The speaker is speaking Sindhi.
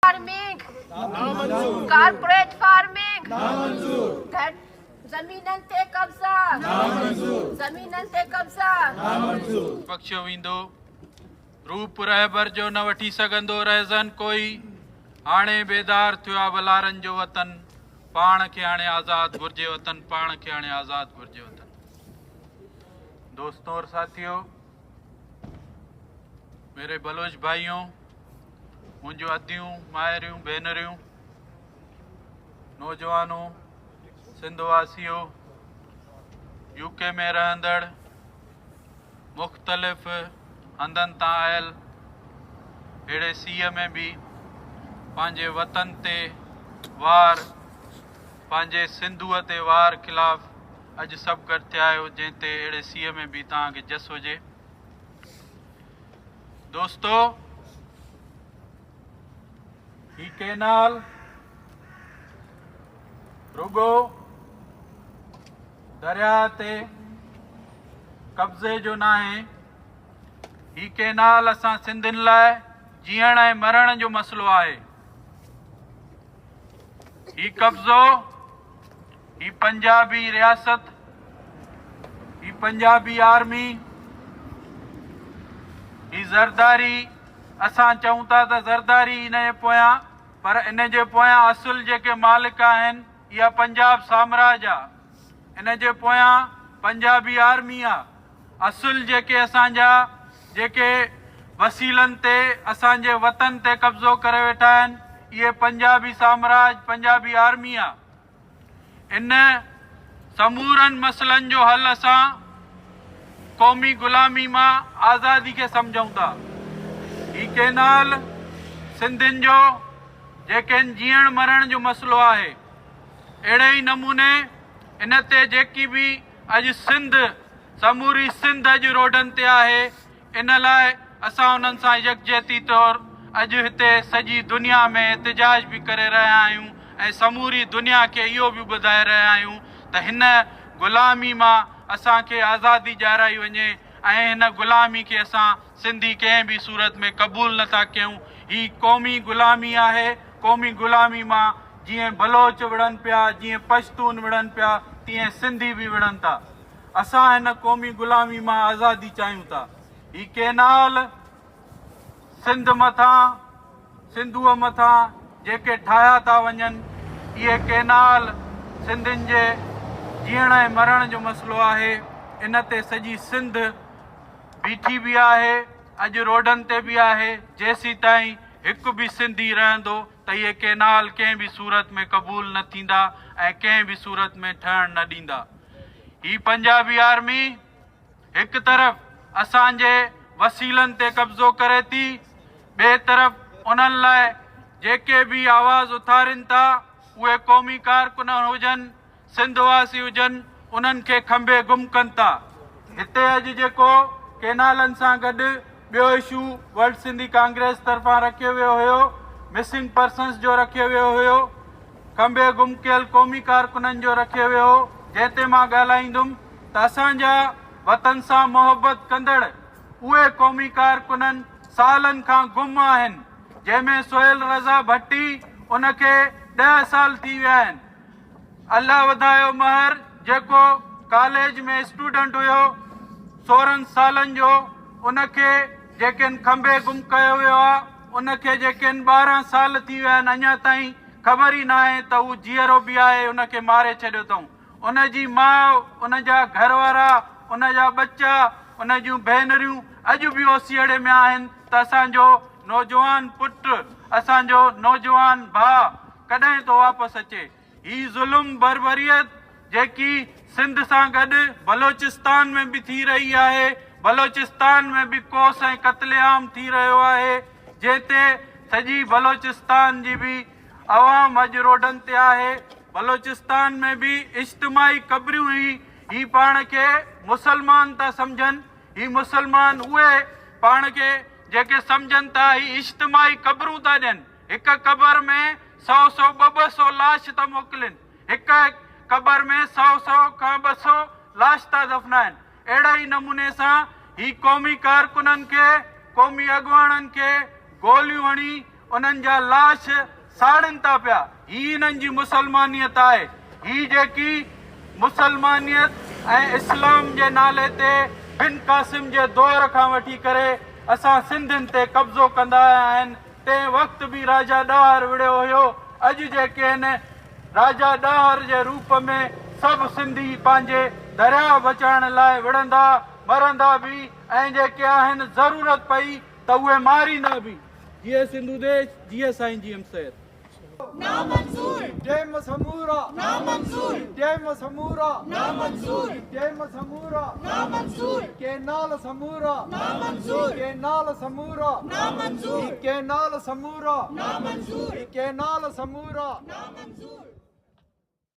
فارمنگ ڪارپوريٽ فارمنگ زمينن تي قبضا زمينن تي قبضا. بخشيو ويندو. روپ رهبر جو نه وٺي سگهندو رهزن ڪوئي. هاڻي بيدار ٿيو آ ولارن جو وطن. پاڻ کي هاڻي آزاد گهرجي وطن پاڻ کي هاڻي آزاد گهرجي وطن. دوستو اور ساٿيو ميري بلوچ ڀائيو منهنجون اديون مائريون ڀينريون نوجوانو سنڌ واسيو يو ڪي ۾ رهندڙ مختلف هنڌن تان آيل اهڙي سيء ۾ به پنهنجي وطن تي وار پنهنجي سنڌوء تي وار خلاف اڄ سڀ گڏ ٿيا آهيو جنهن تي اهڙي سيء ۾ به توهان کي جس هجي. دوستو هي ڪينال رڳو درياهه تي قبضي جو ناهي، هي ڪينال اسان سنڌين لاء جيئڻ ۽ مرڻ جو مسئلو آهي. هي قبضو، هي پنجابي رياست، هي پنجابي آرمي، هي زرداري، اسان چئون ٿا ته زرداري ان جي پويان، پر ان جي پويان اصل جيڪي مالڪ آهن اها پنجاب سامراج آ، ان جي پويان پنجابي آرمي آ، اصل جيڪي اسان جا جيڪي وسيلن تي اسان جي وطن تي قبضو ڪري ويٺا آهن اهي پنجابي سامراج پنجابي آرمي آ. ان سمورن مسئلن جو حل اسان قومي غلامي مان آزادي کي سمجهون ٿا. هي ڪينال سنڌين جو جيڪين جيئڻ مرڻ جو مسئلو آهي. اهڙي ئي نموني ان تي جيڪي به اڄ سنڌ سموري سنڌ اڄ روڊن تي آهي ان لاء اسان انهن سان يڪجهتي طور اڄ هتي سڄي دنيا ۾ احتجاج به ڪري رهيا آهيون ۽ سموري دنيا کي اهو به ٻڌائي رهيا آهيون ته هن غلامي مان اسان کي آزادي ڏيارائي وڃي ۽ هن غلامي کي اسان سنڌي ڪنهن به صورت ۾ قبول نه ٿا ڪيون. هي قومي غلامي آهي، قومي غلامي مان جيئن بلوچ وڙهن پيا، جيئن پشتون وڙهن پيا، تيئن سنڌي به وڙهن ٿا. اسان هن قومي غلامي مان آزادي چاهيون ٿا. هي ڪينال سنڌ مٿان، سنڌوء مٿان جيڪي ٺاهيا ٿا وڃن، اهي ڪينال سنڌين جي جيئڻ ۽ مرڻ جو مسئلو آهي. ان تي سڄي سنڌ بيٺي به آهي، اڄ روڊن تي به آهي. جيسيتائين هڪ به سنڌي رهندو ته اهي ڪينال ڪنهن به صورت ۾ قبول نه ٿيندا ۽ ڪنهن به صورت ۾ ٺهڻ نه ڏيندا. هي پنجابي آرمي هڪ طرف اسان جي وسيلن تي قبضو ڪري ٿي، ٻئي طرف انهن لاء جيڪي به آواز اٿارين ٿا اهي قومي ڪارڪن هجن، سنڌ واسي هجن انهن کي کنڀي گم ڪن ٿا. هتي اڄ جيڪو ڪينالن سان گڏ ٻيو اشو ورلڊ سنڌي ڪانگريس طرفان رکيو ويو هيو، مسنگ پرسنز جو رکيو ويو هيو، کنڀي گم ڪيل قومي ڪارڪنن جو رکيو ويو هو، جنهن تي مان ڳالهائيندم ته اسان جا وطن سان محبت ڪندڙ اهي قومي ڪارڪنن سالن کان گم آهن، جنهن ۾ سهيل رضا ڀٽي ان کي ڏهه سال ٿي ويا آهن. الله وڌايو مهر جيڪو ڪاليج ۾ اسٽوڊنٽ هيو 16 سالن جو ان کي جيڪين کنڀي گم ڪيو ويو آ ان کي جيڪين 12 سال ٿي ويا آهن اڃا تائين خبر ئي ناهي ته هو جيئرو به آهي ان کي ماري ڇڏيو اٿئون ان جي ماء ان جا گهر وارا ان جا ٻچا ان جون ڀينريون اڄ به اوسيئڙي ۾ آهن ته اسان جو نوجوان پٽ اسان جو نوجوان ڀاء ڪڏهن ٿو واپس اچي؟ هي ظلم بربريت جيڪي سنڌ سان گڏ بلوچستان ۾ به ٿي رهي آهي، بلوچستان ۾ به ڪوس ۽ قتل عام ٿي رهيو آهي، جنهن تي سڄي بلوچستان جي به عوام اڄ روڊن تي آهي، بلوچستان ۾ به اجتماعي قبريون هي هي پاڻ کي مسلمان ٿا سمجهن، هي مسلمان اهي پاڻ کي جيڪي سمجهن ٿا هي اجتماعي قبرون ٿا ڏين. هڪ قبر ۾ سئو سئو ٻه ٻه سئو لاش ٿا موڪلين، هڪ هڪ قبر ۾ سئو سئو کان 200 لاش ٿا دفنائن. اهڙي ئي نموني سان هي قومي ڪارڪنن کي، قومي اڳواڻن کي گوليون هڻي انهن جا لاش ساڙين ٿا پيا. هي انهن جي مسلمانيت آهي. هي جيڪي مسلمانيت ۽ اسلام جي نالي تي بن قاسم جي دور کان وٺي ڪري اسان سنڌين تي قبضو ڪندا آيا آهن، تنهن وقت به راجا ڏاهر وڙهيو هيو، اڄ جيڪي هن راجا ڏاهر جي روپ ۾ سڀ سنڌي پنهنجي درياء بچائڻ لاء وڙهندا، مرندا به ۽ جيڪي آهن ضرورت پئي ته اهي ماريندا به. جيئي سنڌو ديش، جيئي سائين جي ايم سيد. نامنظور ڊيم سمورا نامنظور ڊيم سمورا نامنظور ڊيم سمورا نامنظور ڪينال سمورا نامنظور ڪينال سمورا نامنظور ڪينال سمورا نامنظور ڪينال سمورا نامنظور.